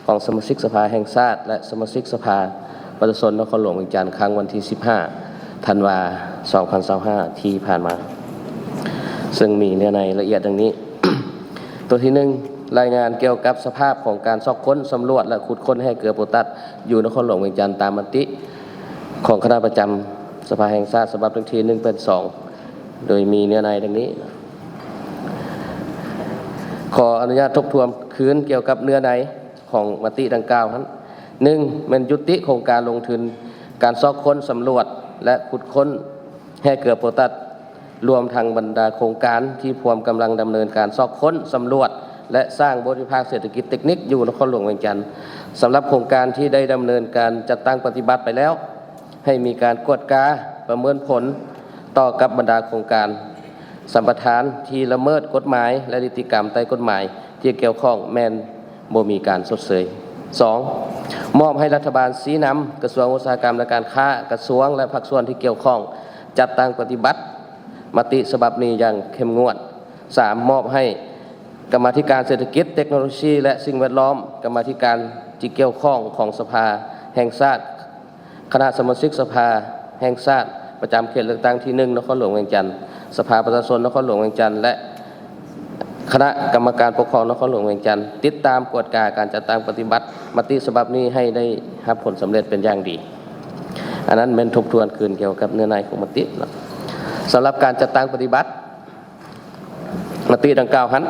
ຂອງສະມາຊິກສະພາແຫ່ງຊາດ ແລະ ສະມາຊິກສະພາປະຊາຊົນນະຄອນຫຼວງວຽງຈັນ ຄັ້ງວັນທີສິບຫ້າ ທັນວາ ສອງພັນຊາວຫ້າ ທີ່ຜ່ານມາ, ເຊິ່ງມີເນື້ອໃນລະອຽດດັ່ງນີ້. ຕົວທີໜຶ່ງ, ລາຍງານກ່ຽວກັບສະພາບຂອງການຊອກຄົ້ນ, ສຳຫຼວດ ແລະ ຂຸດຄົ້ນແຮ່ເກືອໂປຕັດຢູ່ນະຄອນຫຼວງວຽງຈັນ ຕາມມະຕິຂອງຄະນະປະຈຳສະພາແຫ່ງຊາດ ສະບັບເລກທີ ໜຶ່ງແປດສອງ ໂດຍມີເນື້ອໃນດັ່ງນີ້. ຂໍອະນຸຍາດທົບທວນຄືນກ່ຽວກັບເນື້ອໃນຂອງມະຕິດັ່ງກ່າວຫັ້ນ. ໜຶ່ງ, ແມ່ນຍຸຕິໂຄງການລົງທຶນການຊອກຄົ້ນ, ສຳຫຼວດ ແລະ ຂຸດຄົ້ນແຮ່ເກືອໂປຕັດ, ລວມທັງບັນດາໂຄງການທີ່ພວມກຳລັງດຳເນີນການຊອກຄົ້ນ, ສຳຫຼວດ ແລະ ສ້າງບົດວິພາກເສດຖະກິດເຕັກນິກຢູ່ນະຄອນຫຼວງວຽງຈັນ. ສຳລັບໂຄງການທີ່ໄດ້ດຳເນີນການຈັດຕັ້ງປະຕິບັດໄປແລ້ວ, ໃຫ້ມີການກວດກາປະເມີນຜົນຕໍ່ກັບບັນດາໂຄງການສຳປະທານທີ່ລະເມີດກົດໝາຍ ແລະ ນິຕິກຳໃຕ້ກົດໝາຍທີ່ກ່ຽວຂ້ອງ ແມ່ນບໍ່ມີການຊົດເຊີຍ. ສອງ, ມອບໃຫ້ລັດຖະບານຊີ້ນຳກະຊວງອຸດສາຫະກຳ ແລະ ການຄ້າ, ກະຊວງ ແລະ ພາກສ່ວນທີ່ກ່ຽວຂ້ອງ ຈັດຕັ້ງປະຕິບັດມະຕິສະບັບນີ້ຢ່າງເຂັ້ມງວດ. ສາມ, ມອບໃຫ້ກຳມາທິການເສດຖະກິດ, ເຕັກໂນໂລຊີ ແລະ ສິ່ງແວດລ້ອມ, ກຳມາທິການທີ່ກ່ຽວຂ້ອງຂອງສະພາແຫ່ງຊາດ, ຄະນະສະມາຊິກສະພາແຫ່ງຊາດປະຈຳເຂດເລືອກຕັ້ງທີໜຶ່ງ ນະຄອນຫຼວງວຽງຈັນ, ສະພາປະຊາຊົນນະຄອນຫຼວງວຽງຈັນ ແລະ ຄະນະກຳມະການປົກຄອງນະຄອນຫຼວງວຽງຈັນ ຕິດຕາມກວດກາການຈັດຕັ້ງປະຕິບັດມະຕິສະບັບນີ້ໃຫ້ໄດ້ຮັບຜົນສຳເລັດເປັນຢ່າງດີ. ອັນນັ້ນແມ່ນທົບທວນຄືນກ່ຽວກັບເນື້ອໃນຂອງມະຕິເນາະ. ສຳລັບການຈັດຕັ້ງປະຕິບັດ ມະຕິດັ່ງກ່າວຫັ້ນ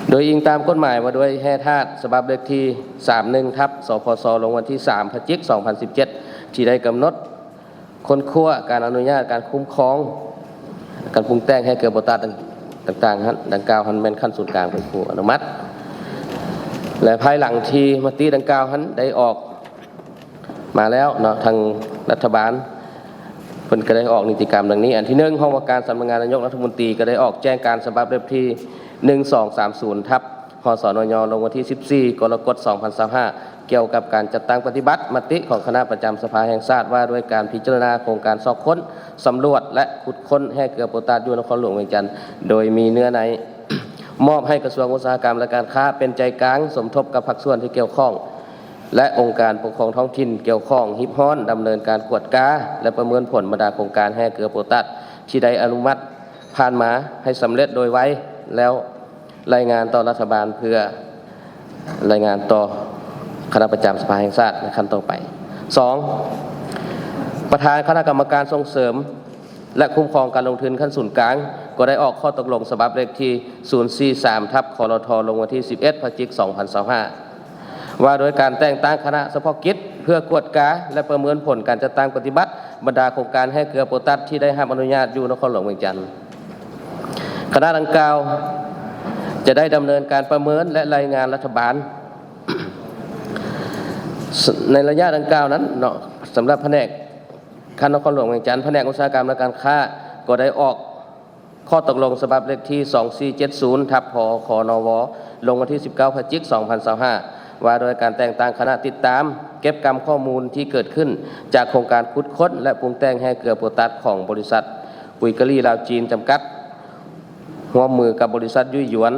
ໂດຍອີງຕາມກົດໝາຍວ່າດ້ວຍແຮ່ທາດ ສະບັບເລກທີ ສາມໜຶ່ງ ທັບ ສພສ ລົງວັນທີ ສາມ ພະຈິກ ສອງພັນສິບເຈັດ ທີ່ໄດ້ກຳນົດຄົ້ນຄວ້າການອະນຸຍາດ, ການຄຸ້ມຄອງ, ການປຸງແຕ່ງແຮ່ເກືອໂປຕັດຕ່າງໆຫັ້ນ, ດັ່ງກ່າວຫັ້ນແມ່ນຂັ້ນສູນກາງເປັນຜູ້ອະນຸມັດ ແລະ ພາຍຫຼັງທີ່ມະຕິດັ່ງກ່າວຫັ້ນໄດ້ອອກ ມາແລ້ວເນາະ, ທາງລັດຖະບານເພິ່ນກໍໄດ້ອອກນິຕິກຳດັ່ງນີ້. ອັນທີໜຶ່ງ, ຫ້ອງວ່າການສຳນັກງານນາຍົກລັດຖະມົນຕີ ກໍໄດ້ອອກແຈ້ງການສະບັບເລກທີ ໜຶ່ງສອງສາມສູນ ທັບ ຫສນຍ ລົງວັນທີ ສິບສີ່ ກໍລະກົດ ສອງພັນຊາວຫ້າ ກ່ຽວກັບການຈັດຕັ້ງປະຕິບັດມະຕິຂອງຄະນະປະຈຳສະພາແຫ່ງຊາດ ວ່າດ້ວຍການພິຈາລະນາໂຄງການຊອກຄົ້ນ, ສຳຫຼວດ ແລະ ຂຸດຄົ້ນແຮ່ເກືອໂປຕາດຢູ່ນະຄອນຫຼວງວຽງຈັນ, ໂດຍມີເນື້ອໃນ ມອບໃຫ້ກະຊວງອຸດສາຫະກຳ ແລະ ການຄ້າເປັນໃຈກາງ ສົມທົບກັບພາກສ່ວນທີ່ກ່ຽວຂ້ອງ ແລະ ອົງການປົກຄອງທ້ອງຖິ່ນກ່ຽວຂ້ອງຮີບຮ້ອນດຳເນີນການກວດກາ ແລະ ປະເມີນຜົນບັນດາໂຄງການແຮ່ເກືອໂປຕາດທີ່ໄດ້ອະນຸມັດຜ່ານມາໃຫ້ສຳເລັດໂດຍໄວ ແລ້ວລາຍງານຕໍ່ລັດຖະບານ ເພື່ອລາຍງານຕໍ່ຄະນະປະຈຳສະພາແຫ່ງຊາດໃນຂັ້ນຕໍ່ໄປ. ສອງ, ປະທານຄະນະກຳມະການສົ່ງເສີມ ແລະ ຄຸ້ມຄອງການລົງທຶນຂັ້ນສູນກາງ ກໍໄດ້ອອກຂໍ້ຕົກລົງສະບັບເລກທີ ສູນສີ່ສາມ ທັບ ຄລທ ລົງວັນທີ ສິບເອັດ ພະຈິກ ສອງພັນຊາວຫ້າ ວ່າໂດຍການແຕ່ງຕັ້ງຄະນະສະເພາະກິດ ເພື່ອກວດກາ ແລະ ປະເມີນຜົນການຈັດຕັ້ງປະຕິບັດບັນດາໂຄງການແຮ່ເກືອໂປຕາດທີ່ໄດ້ຮັບອະນຸຍາດຢູ່ນະຄອນຫຼວງວຽງຈັນ. ຄະນະດັ່ງກ່າວຈະໄດ້ດຳເນີນການປະເມີນ ແລະ ລາຍງານລັດຖະບານ. ໃນໄລຍະດັ່ງກ່າວນັ້ນເນາະ, ສຳລັບພະແນກ ຂັ້ນນະຄອນຫຼວງວຽງຈັນ, ພະແນກອຸດສາຫະກຳ ແລະ ການຄ້າ ກໍໄດ້ອອກຂໍ້ຕົກລົງສະບັບເລກທີ ສອງສີ່ເຈັດສູນ ທັບ ພຄນວ ລົງວັນທີ ສິບເກົ້າ ພະຈິກ ສອງພັນຊາວຫ້າ ວ່າໂດຍການແຕ່ງຕັ້ງຄະນະຕິດຕາມ ເກັບກຳຂໍ້ມູນທີ່ເກີດຂຶ້ນຈາກໂຄງການຂຸດຄົ້ນ ແລະ ປຸງແຕ່ງແຮ່ເກືອໂປຕາດຂອງບໍລິສັດ ປຸຍກະລີລາວຈີນ ຈຳກັດ ຮ່ວມມືກັບບໍລິສັດ ຍຸ້ຍຢວນ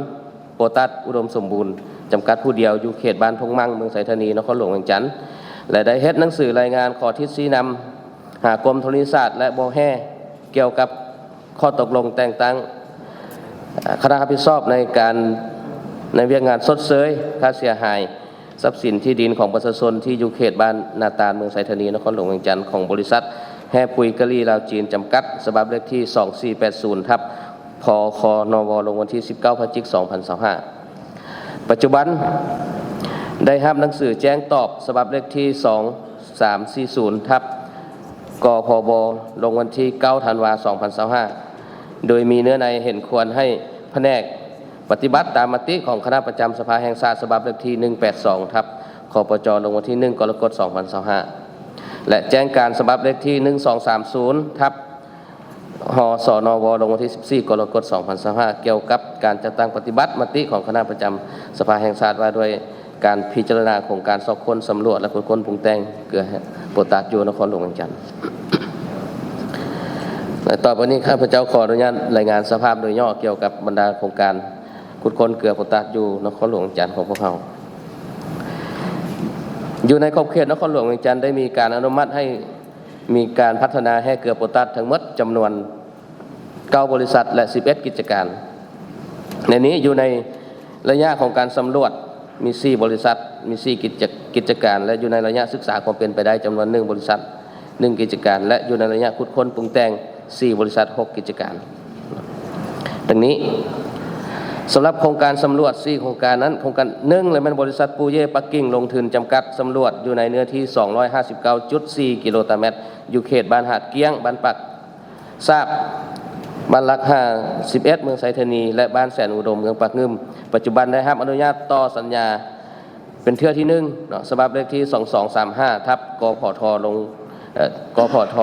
ໂປຕາດອຸດົມສົມບູນ ຈຳກັດຜູ້ດຽວ ຢູ່ເຂດບ້ານທົ່ງມັ່ງ ເມືອງໄຊທານີ ນະຄອນຫຼວງວຽງຈັນ ແລະ ໄດ້ເຮັດໜັງສືລາຍງານຂໍທິດຊີ້ນຳຫາກົມທໍລະນີສາດ ແລະ ບໍ່ແຮ່ ກ່ຽວກັບຂໍ້ຕົກລົງແຕ່ງຕັ້ງຄະນະຮັບຜິດຊອບໃນການ ໃນວຽກງານຊົດເຊີຍຄ່າເສຍຫາຍ ຊັບສິນທີ່ດິນຂອງປະຊາຊົນທີ່ຢູ່ເຂດບ້ານນາຕານ ເມືອງໄຊທານີ ນະຄອນຫຼວງວຽງຈັນ ຂອງບໍລິສັດແຮ່ປຸຍກະລີລາວຈີນ ຈຳກັດ ສະບັບເລກທີ ສອງສີ່ແປດສູນ ທັບ ພຄນວ ລົງວັນທີ ສິບເກົ້າ ພະຈິກ ສອງພັນຊາວຫ້າ. ປັດຈຸບັນໄດ້ຮັບໜັງສືແຈ້ງຕອບສະບັບເລກທີ ສອງສາມສີ່ສູນ ທັບ ກພບ ລົງວັນທີ ເກົ້າ ທັນວາ ສອງພັນຊາວຫ້າ ໂດຍມີເນື້ອໃນເຫັນຄວນໃຫ້ພະແນກ ປະຕິບັດຕາມມະຕິຂອງຄະນະປະຈຳສະພາແຫ່ງຊາດ ສະບັບເລກທີ ໜຶ່ງແປດສອງ ທັບ ຄປຈ ລົງວັນທີ ໜຶ່ງ ກໍລະກົດ ສອງພັນຊາວຫ້າ ແລະ ແຈ້ງການສະບັບເລກທີ ໜຶ່ງສອງສາມສູນ ທັບ ຫສນວ ລົງວັນທີ ສິບສີ່ ກໍລະກົດ ສອງພັນຊາວຫ້າ ກ່ຽວກັບການຈັດຕັ້ງປະຕິບັດມະຕິຂອງຄະນະປະຈຳສະພາແຫ່ງຊາດ ວ່າດ້ວຍການພິຈາລະນາໂຄງການຊອກຄົ້ນ, ສຳຫຼວດ ແລະ ຂຸດຄົ້ນປຸງແຕ່ງເກືອແຮ່ໂປຕາດຢູ່ນະຄອນຫຼວງວຽງຈັນ. ແລະ ຕໍ່ໄປນີ້ ຂ້າພະເຈົ້າຂໍອະນຸຍາດລາຍງານສະພາບໂດຍຫຍໍ້ກ່ຽວກັບບັນດາໂຄງການຂຸດຄົ້ນເກືອໂປຕາດຢູ່ນະຄອນຫຼວງວຽງຈັນຂອງພວກເຮົາ. ຢູ່ໃນຂອບເຂດນະຄອນຫຼວງວຽງຈັນ ໄດ້ມີການອະນຸມັດໃຫ້ມີການພັດທະນາແຮ່ເກືອໂປຕາດທັງໝົດຈຳນວນເກົ້າບໍລິສັດ ແລະ ສິບເອັດກິດຈະການ. ໃນນີ້ຢູ່ໃນໄລຍະຂອງການສຳຫຼວດມີສີ່ບໍລິສັດ, ມີສີ່ກິດຈະ ກິດຈະການ ແລະ ຢູ່ໃນໄລຍະສຶກສາຄວາມເປັນໄປໄດ້ຈຳນວນໜຶ່ງບໍລິສັດ, ໜຶ່ງກິດຈະການ ແລະ ຢູ່ໃນໄລຍະຂຸດຄົ້ນປຸງແຕ່ງສີ່ບໍລິສັດ, ຫົກກິດຈະການ. ດັ່ງນີ້, ສຳລັບໂຄງການສຳຫຼວດສີ່ໂຄງການນັ້ນ, ໂຄງການໜຶ່ງ ແລະ ແມ່ນບໍລິສັດປູເຢປັກກິ່ງລົງທຶນຈຳກັດ ສຳຫຼວດຢູ່ໃນເນື້ອທີ່ສອງຮ້ອຍຫ້າສິບເກົ້າຈຸດສີ່ກິໂລຕາແມັດ ຢູ່ເຂດບ້ານຫາດກ້ຽງ, ບ້ານປາກຊາບ, ບ້ານຫຼັກຫ້າສິບເອັດ ເມືອງໄຊທານີ ແລະ ບ້ານແສນອຸດົມ ເມືອງປາກງື່ມ. ປັດຈຸບັນໄດ້ຮັບອະນຸຍາດຕໍ່ສັນຍາ ເປັນເທື່ອທີໜຶ່ງເນາະ ສະບັບເລກທີສອງສອງສາມຫ້າ ທັບ ກພທ ລົງ ເອີ ກພທ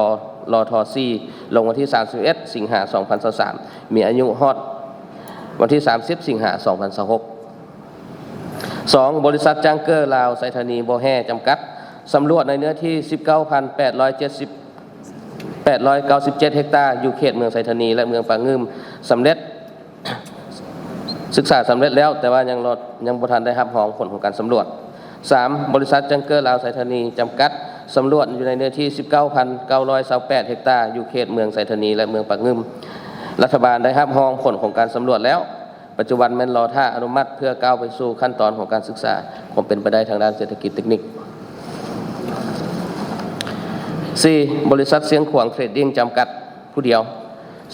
ລທ ສີ່ ລົງວັນທີສາມສິບເອັດ ສິງຫາ ສອງພັນຊາວສາມ ມີອາຍຸຮອດວັນທີສາມສິບ ສິງຫາ ສອງພັນຊາວຫົກ. ສອງ ບໍລິສັດຈັງເກີລາວໄຊທານີບໍ່ແຮ່ ຈຳກັດ ສຳຫຼວດໃນເນື້ອທີ່ສິບເກົ້າພັນແປດຮ້ອຍເຈັດສິບ ແປດຮ້ອຍເກົ້າສິບເຈັດເຮັກຕາ ຢູ່ເຂດເມືອງໄຊທານີ ແລະ ເມືອງປາກງື່ມ ສຳເລັດ ສຶກສາສຳເລັດແລ້ວ, ແຕ່ວ່າຍັງລອ ຍັງບໍ່ທັນໄດ້ຮັບຮອງຜົນຂອງການສຳຫຼວດ. ສາມ ບໍລິສັດຈັງເກີລາວໄຊທານີ ຈຳກັດ ສຳຫຼວດຢູ່ໃນເນື້ອທີ່ສິບເກົ້າພັນເກົ້າຮ້ອຍຊາວແປດເຮັກຕາ ຢູ່ເຂດເມືອງໄຊທານີ ແລະ ເມືອງປາກງື່ມ. ລັດຖະບານໄດ້ຮັບຮອງຜົນຂອງການສຳຫຼວດແລ້ວ, ປັດຈຸບັນແມ່ນລໍຖ້າອະນຸມັດເພື່ອກ້າວໄປສູ່ຂັ້ນຕອນຂອງການສຶກສາຄວາມເປັນໄປໄດ້ທາງດ້ານເສດຖະກິດເຕັກນິກ. ສີ່ ບໍລິສັດຊຽງຂວາງເທຣດດິ້ງ ຈຳກັດ ຜູ້ດຽວ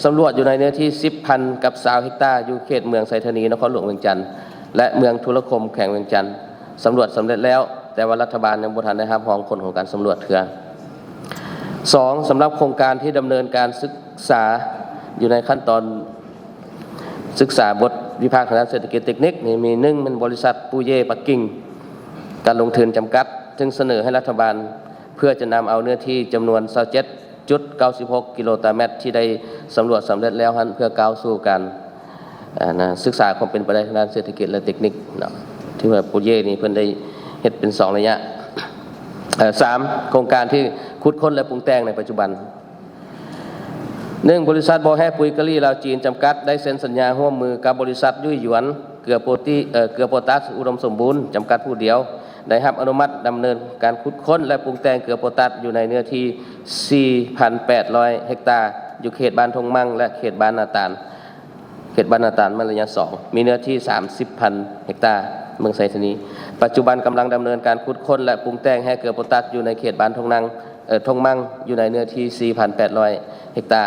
ສຳຫຼວດຢູ່ໃນເນື້ອທີ່ສິບພັນກັບຊາວເຮັກຕາ ຢູ່ເຂດເມືອງໄຊທານີ ນະຄອນຫຼວງວຽງຈັນ ແລະ ເມືອງທຸລະຄົມ ແຂວງວຽງຈັນ. ສຳຫຼວດສຳເລັດແລ້ວ, ແຕ່ວ່າລັດຖະບານຍັງບໍ່ທັນໄດ້ຮັບຮອງຜົນຂອງການສຳຫຼວດເທື່ອ. ສອງ ສຳລັບໂຄງການທີ່ດຳເນີນການສຶກສາຢູ່ໃນຂັ້ນຕອນ ສຶກສາບົດວິພາກທາງດ້ານເສດຖະກິດເຕັກນິກນີ້ມີ ໜຶ່ງ ແມ່ນບໍລິສັດປູເຢປັກກິ່ງການລົງທຶນຈຳກັດ ເຊິ່ງສະເໜີໃຫ້ລັດຖະບານເພື່ອຈະນຳເອົາເນື້ອທີ່ຈຳນວນຊາວເຈັດຈຸດເກົ້າສິບຫົກກິໂລຕາແມັດທີ່ໄດ້ສຳຫຼວດສຳເລັດແລ້ວຫັ້ນ ເພື່ອກ້າວສູ່ການ ອາ ນະ ສຶກສາຄວາມເປັນໄປໄດ້ທາງດ້ານເສດຖະກິດ ແລະ ເຕັກນິກເນາະ. ຖືວ່າປູເຢນີ້ເພິ່ນໄດ້ເຮັດເປັນສອງໄລຍະ. ເອີ ສາມ ໂຄງການທີ່ຂຸດຄົ້ນ ແລະ ປຸງແຕ່ງໃນປັດຈຸບັນ. ໜຶ່ງ ບໍລິສັດບໍ່ແຮ່ປຸຍກະຫຼີ່ລາວຈີນ ຈຳກັດ ໄດ້ເຊັນສັນຍາຮ່ວມມືກັບບໍລິສັດຫຍຸ້ຍຢວນເກືອໂປຕິ ເອີ ເກືອໂປຕາສອຸດົມສົມບູນ ຈຳກັດຜູ້ດຽວ ໄດ້ຮັບອະນຸມັດດຳເນີນການຂຸດຄົ້ນ ແລະ ປຸງແຕ່ງເກືອໂປຕາສຢູ່ໃນເນື້ອທີ່ສີ່ພັນແປດຮ້ອຍເຮັກຕາ ຢູ່ເຂດບ້ານທົ່ງມັ່ງ ແລະ ເຂດບ້ານນາຕານ. ເຂດບ້ານນາຕານ ແມ່ນໄລຍະສອງ ມີເນື້ອທີ່ສາມສິບພັນເຮັກຕາ ເມືອງໄຊທານີ. ປັດຈຸບັນກຳລັງດຳເນີນການຂຸດຄົ້ນ ແລະ ປຸງແຕ່ງແຮ່ເກືອໂປຕາສຢູ່ໃນເຂດບ້ານທົ່ງນັ່ງ ເອີ ທົ່ງມັ່ງ ຢູ່ໃນເນື້ອທີ່ສີ່ພັນແປດຮ້ອຍເຮັກຕາ.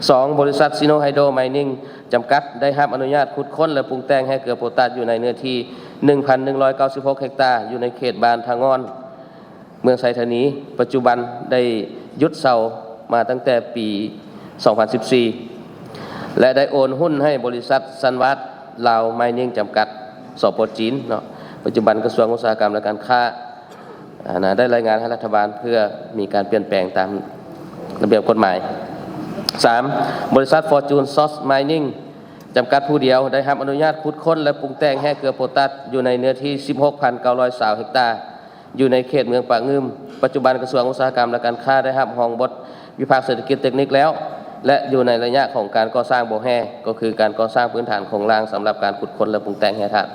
ສອງ ບໍລິສັດຊີໂນໄຮໂດຣໄມນິງ ຈຳກັດ ໄດ້ຮັບອະນຸຍາດຂຸດຄົ້ນ ແລະ ປຸງແຕ່ງແຮ່ເກືອໂປຕາສຢູ່ໃນເນື້ອທີ່ໜຶ່ງພັນໜຶ່ງຮ້ອຍເກົ້າສິບຫົກເຮັກຕາ ຢູ່ໃນເຂດບ້ານທ່າງ່ອນ ເມືອງໄຊທານີ. ປັດຈຸບັນໄດ້ຢຸດເຊົ່າມາຕັ້ງແຕ່ປີສອງພັນສິບສີ່ ແລະ ໄດ້ໂອນຫຸ້ນໃຫ້ບໍລິສັດຊັນວາດລາວໄມນິງ ຈຳກັດ ສປ ຈີນເນາະ. ປັດຈຸບັນກະຊວງອຸດສາຫະກຳ ແລະ ການຄ້າ ອາ ນະ ໄດ້ລາຍງານໃຫ້ລັດຖະບານເພື່ອມີການປ່ຽນແປງຕາມລະບຽບກົດໝາຍ. ສາມ ບໍລິສັດຟອຣຈູນຊອສໄມນິງ ຈຳກັດຜູ້ດຽວ ໄດ້ຮັບອະນຸຍາດຂຸດຄົ້ນ ແລະ ປຸງແຕ່ງແຮ່ເກືອໂປຕາສຢູ່ໃນເນື້ອທີ່ສິບຫົກພັນເກົ້າຮ້ອຍຊາວເຮັກຕາ ຢູ່ໃນເຂດເມືອງປາກງື່ມ. ປັດຈຸບັນກະຊວງອຸດສາຫະກຳ ແລະ ການຄ້າໄດ້ຮັບຮອງບົດວິພາກເສດຖະກິດເຕັກນິກແລ້ວ ແລະ ຢູ່ໃນໄລຍະຂອງການກໍ່ສ້າງບໍ່ແຮ່ ກໍຄືການກໍ່ສ້າງພື້ນຖານໂຄງລ່າງສຳລັບການຂຸດຄົ້ນ ແລະ ປຸງແຕ່ງແຮ່ທາດ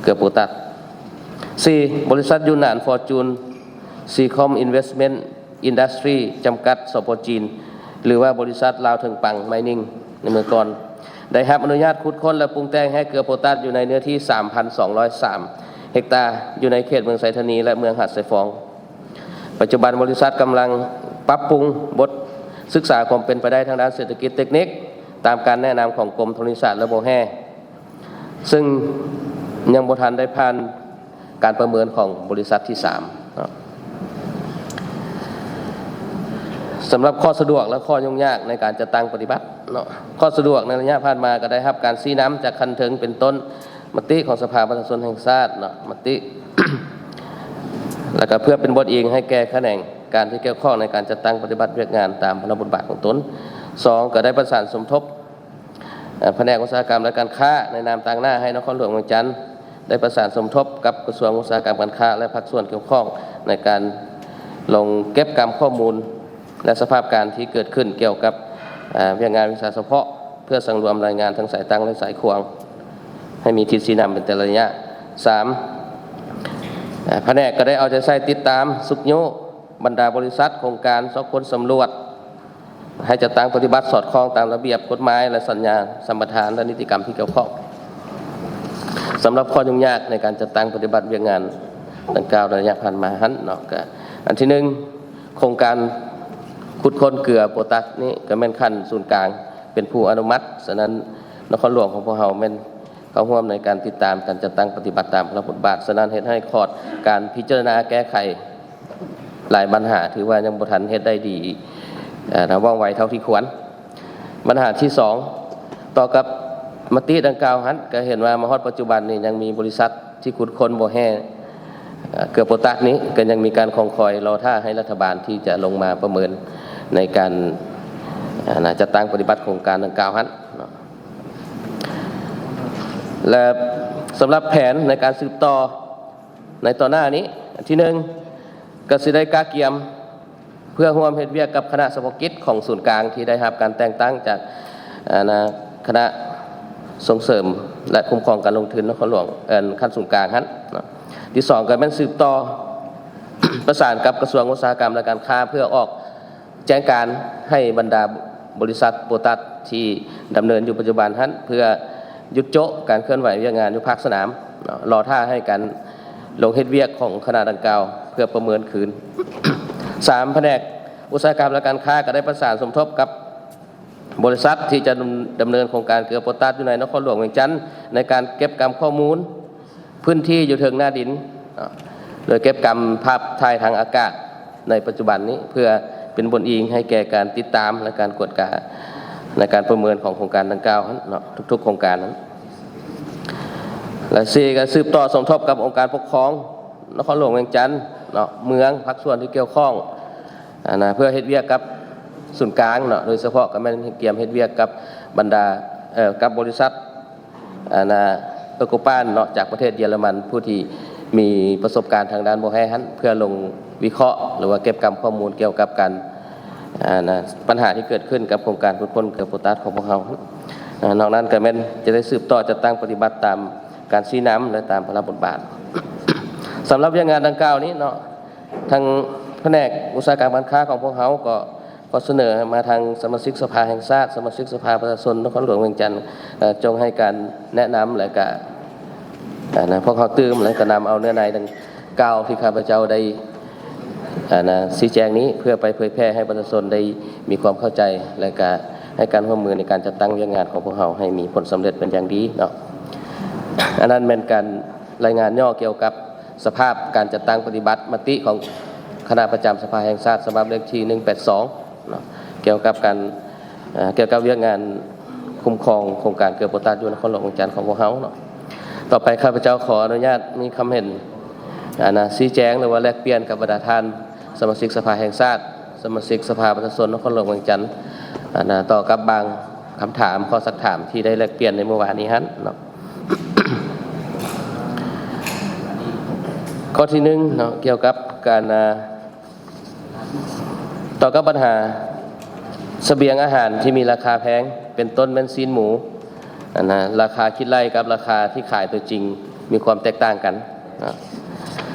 ເກືອໂປຕາສ. ສີ່ ບໍລິສັດຢູນານຟອຣຈູນຊີຄອມອິນເວສເມັນອິນດັສທຣີ ຈຳກັດ ສປ ຈີນ ຫຼືວ່າບໍລິສັດລາວເຖິງປັງໄມນິງ ໃນເມື່ອກ່ອນ ໄດ້ຮັບອະນຸຍາດຂຸດຄົ້ນ ແລະ ປຸງແຕ່ງແຮ່ເກືອໂປຕາສຢູ່ໃນເນື້ອທີ່ສາມພັນສອງຮ້ອຍສາມເຮັກຕາ ຢູ່ໃນເຂດເມືອງໄຊທານີ ແລະ ເມືອງຫາດຊາຍຟອງ. ປັດຈຸບັນບໍລິສັດກຳລັງປັບປຸງບົດສຶກສາຄວາມເປັນໄປໄດ້ທາງດ້ານເສດຖະກິດເຕັກນິກ ຕາມການແນະນຳຂອງກົມທໍລະນີສາດ ແລະ ບໍ່ແຮ່ ເຊິ່ງຍັງບໍ່ທັນໄດ້ຜ່ານການປະເມີນຂອງບໍລິສັດທີສາມເນາະ. ສຳລັບຂໍ້ສະດວກ ແລະ ຂໍ້ຫຍຸ້ງຍາກໃນການຈັດຕັ້ງປະຕິບັດເນາະ, ຂໍ້ສະດວກໃນໄລຍະຜ່ານມາກໍໄດ້ຮັບການຊີ້ນຳຈາກຂັ້ນເທິງ ເປັນຕົ້ນມະຕິຂອງສະພາປະຊາຊົນແຫ່ງຊາດເນາະ, ມະຕິ ແລ້ວກໍເພື່ອເປັນບົດອີງໃຫ້ແກ່ຂະແໜງການທີ່ກ່ຽວຂ້ອງໃນການຈັດຕັ້ງປະຕິບັດວຽກງານຕາມພາລະບົດບາດຂອງຕົນ. ສອງ ກໍໄດ້ປະສານສົມທົບ ເອີ ພະແນກອຸດສາຫະກຳ ແລະ ການຄ້າ ໃນນາມຕາງໜ້າໃຫ້ນະຄອນຫຼວງວຽງຈັນ ໄດ້ປະສານສົມທົບກັບກະຊວງອຸດສາຫະກຳ ການຄ້າ ແລະ ພາກສ່ວນກ່ຽວຂ້ອງ ໃນການລົງເກັບກຳຂໍ້ມູນ ແລະ ສະພາບການທີ່ເກີດຂຶ້ນກ່ຽວກັບ ເອີ ວຽກງານວິຊາສະເພາະ ເພື່ອສັງລວມລາຍງານທັງສາຍຕັ້ງ ແລະ ສາຍຂວາງ ໃຫ້ມີທິດຊີ້ນຳເປັນແຕ່ລະໄລຍະ. ສາມ ພະແນກກໍໄດ້ເອົາໃຈໃສ່ຕິດຕາມຊຸກຍູ້ບັນດາບໍລິສັດ, ໂຄງການ, ຊອກຄົ້ນສຳຫຼວດ ໃຫ້ຈັດຕັ້ງປະຕິບັດສອດຄ່ອງຕາມລະບຽບກົດໝາຍ ແລະ ສັນຍາສຳປະທານ ແລະ ນິຕິກຳທີ່ກ່ຽວຂ້ອງ. ສຳລັບຂໍ້ຫຍຸ້ງຍາກໃນການຈັດຕັ້ງປະຕິບັດວຽກງານດັ່ງກ່າວໃນໄລຍະຜ່ານມາຫັ້ນເນາະ ກໍອັນທີໜຶ່ງ ໂຄງການຂຸດຄົ້ນເກືອໂປຕັສນີ້ກໍແມ່ນຂັ້ນສູນກາງເປັນຜູ້ອະນຸມັດ, ສະນັ້ນນະຄອນຫຼວງຂອງພວກເຮົາແມ່ນ ເຂົ້າຮ່ວມໃນການຕິດຕາມການຈັດຕັ້ງປະຕິບັດຕາມພາລະບົດບາດ, ສະນັ້ນເຮັດໃຫ້ຂອດການພິຈາລະນາແກ້ໄຂຫຼາຍບັນຫາ ຖືວ່າຍັງບໍ່ທັນເຮັດໄດ້ດີ ເອີ ແລະ ວ່ອງໄວເທົ່າທີ່ຄວນ. ບັນຫາທີສອງ ຕໍ່ກັບມະຕິດັ່ງກ່າວຫັ້ນ ກໍເຫັນວ່າມາຮອດປັດຈຸບັນນີ້ຍັງມີບໍລິສັດທີ່ຂຸດຄົ້ນບໍ່ແຮ່ ເອີ ເກືອໂປຕັສນີ້ ກໍຍັງມີການຄອງຄອຍລໍຖ້າໃຫ້ລັດຖະບານທີ່ຈະລົງມາປະເມີນໃນການ ອາ ນະ ຈັດຕັ້ງປະຕິບັດໂຄງການດັ່ງກ່າວຫັ້ນເນາະ. ແລະ ສຳລັບແຜນໃນການສືບຕໍ່ໃນຕໍ່ໜ້ານີ້ ອັນທີໜຶ່ງ ກໍຊິໄດ້ກະກຽມເພື່ອຮ່ວມເຮັດວຽກກັບຄະນະສະເພາະກິດຂອງສູນກາງ ທີ່ໄດ້ຮັບການແຕ່ງຕັ້ງຈາກ ອາ ນະ ຄະນະສົ່ງເສີມ ແລະ ຄຸ້ມຄອງການລົງທຶນນະຄອນຫຼວງ ເອີ ຂັ້ນສູນກາງຫັ້ນເນາະ. ທີສອງ ກໍແມ່ນສືບຕໍ່ປະສານກັບກະຊວງອຸດສາຫະກຳ ແລະ ການຄ້າ ເພື່ອອອກ ແຈ້ງການໃຫ້ບັນດາບໍລິສັດໂປຕັສທີ່ດຳເນີນຢູ່ປັດຈຸບັນຫັ້ນ ເພື່ອຢຸດໂຈະການເຄື່ອນໄຫວວຽກງານຢູ່ພາກສະໜາມເນາະ, ລໍຖ້າໃຫ້ການລົງເຮັດວຽກຂອງຄະນະດັ່ງກ່າວ ເພື່ອປະເມີນຄືນ. ສາມ ພະແນກອຸດສາຫະກຳ ແລະ ການຄ້າ ກໍໄດ້ປະສານສົມທົບກັບບໍລິສັດທີ່ຈະດຳ ດຳເນີນໂຄງການເກືອໂປຕັສຢູ່ໃນນະຄອນຫຼວງວຽງຈັນ ໃນການເກັບກຳຂໍ້ມູນ ພື້ນທີ່ຢູ່ເທິງໜ້າດິນເນາະ ໂດຍເກັບກຳພາບຖ່າຍທາງອາກາດໃນປັດຈຸບັນນີ້ ເພື່ອເປັນບົນອີງໃຫ້ແກ່ການຕິດຕາມ ແລະ ການກວດກາໃນການປະເມີນຂອງໂຄງການດັ່ງກ່າວເນາະ, ທຸກໆໂຄງການ. ແລະ ສີ່ ກໍສືບຕໍ່ສົມທົບກັບອົງການປົກຄອງນະຄອນຫຼວງວຽງຈັນເນາະ, ເມືອງ, ພາກສ່ວນທີ່ກ່ຽວຂ້ອງ ອັນນະ ເພື່ອເຮັດວຽກກັບສູນກາງເນາະ, ໂດຍສະເພາະກໍແມ່ນກຽມເຮັດວຽກກັບບັນດາ ເອີ ກັບບໍລິສັດ ອັນນະ ເອີໂກປານເນາະ ຈາກປະເທດເຢຍລະມັນ ຜູ້ທີ່ມີປະສົບການທາງດ້ານບໍ່ແຮ່ຫັ້ນ ເພື່ອລົງວິເຄາະ ຫຼືວ່າເກັບກຳຂໍ້ມູນກ່ຽວກັບການ ອັນນະ ບັນຫາທີ່ເກີດຂຶ້ນກັບໂຄງການຂຸດຄົ້ນເກືອໂປຕັສຂອງພວກເຮົາ. ນອກນັ້ນກໍແມ່ນຈະໄດ້ສືບຕໍ່ຈັດຕັ້ງປະຕິບັດຕາມການຊີ້ນຳ ແລະ ຕາມພາລະບົດບາດ. ສຳລັບວຽກງານດັ່ງກ່າວນີ້ເນາະ ທາງພະແນກອຸດສາຫະກຳການຄ້າຂອງພວກເຮົາກໍ ຂໍສະເໜີມາທາງສະມາຊິກສະພາແຫ່ງຊາດ, ສະມາຊິກສະພາປະຊາຊົນນະຄອນຫຼວງວຽງຈັນ ເອີ ຈົ່ງໃຫ້ການແນະນຳ ແລະກະ ອັນນະ ພວກເຮົາຕື່ມ ແລະກະນຳເອົາເນື້ອໃນດັ່ງກ່າວທີ່ຂ້າພະເຈົ້າໄດ້ ອັນນະ ຊີ້ແຈງນີ້ ເພື່ອໄປເຜີຍແຜ່ໃຫ້ປະຊາຊົນໄດ້ມີຄວາມເຂົ້າໃຈ ແລະກະໃຫ້ການຮ່ວມມືໃນການຈັດຕັ້ງວຽກງານຂອງພວກເຮົາໃຫ້ມີຜົນສຳເລັດເປັນຢ່າງດີເນາະ. ອັນນັ້ນແມ່ນການລາຍງານຫຍໍ້ກ່ຽວກັບ ສະພາບການຈັດຕັ້ງປະຕິບັດມະຕິຂອງຄະນະປະຈຳສະພາແຫ່ງຊາດ ສະບັບເລກທີໜຶ່ງແປດສອງເນາະ ກ່ຽວກັບການ ເອີ ກ່ຽວກັບວຽກງານຄຸ້ມຄອງໂຄງການເກືອໂປຕັສຢູ່ນະຄອນຫຼວງວຽງຈັນຂອງພວກເຮົາເນາະ. ຕໍ່ໄປຂ້າພະເຈົ້າຂໍອະນຸຍາດມີຄຳເຫັນ ອັນນະ ຊີ້ແຈງ ຫຼືວ່າແລກປ່ຽນກັບບັນດາທ່ານສະມາຊິກສະພາແຫ່ງຊາດ, ສະມາຊິກສະພາປະຊາຊົນນະຄອນຫຼວງວຽງຈັນ ອັນນະ ຕໍ່ກັບບາງຄຳຖາມ, ຂໍ້ຊັກຖາມທີ່ໄດ້ແລກປ່ຽນໃນມື້ວານນີ້ຫັ້ນເນາະ. ຂໍ້ທີໜຶ່ງເນາະ ກ່ຽວກັບການ ອາ ຕໍ່ກັບບັນຫາສະບຽງອາຫານທີ່ມີລາຄາແພງ ເປັນຕົ້ນແມ່ນຊີ້ນໝູ ອັນນະ ລາຄາຄິດໄລ່ກັບລາຄາທີ່ຂາຍຕົວຈິງມີຄວາມແຕກຕ່າງກັນເນາະ.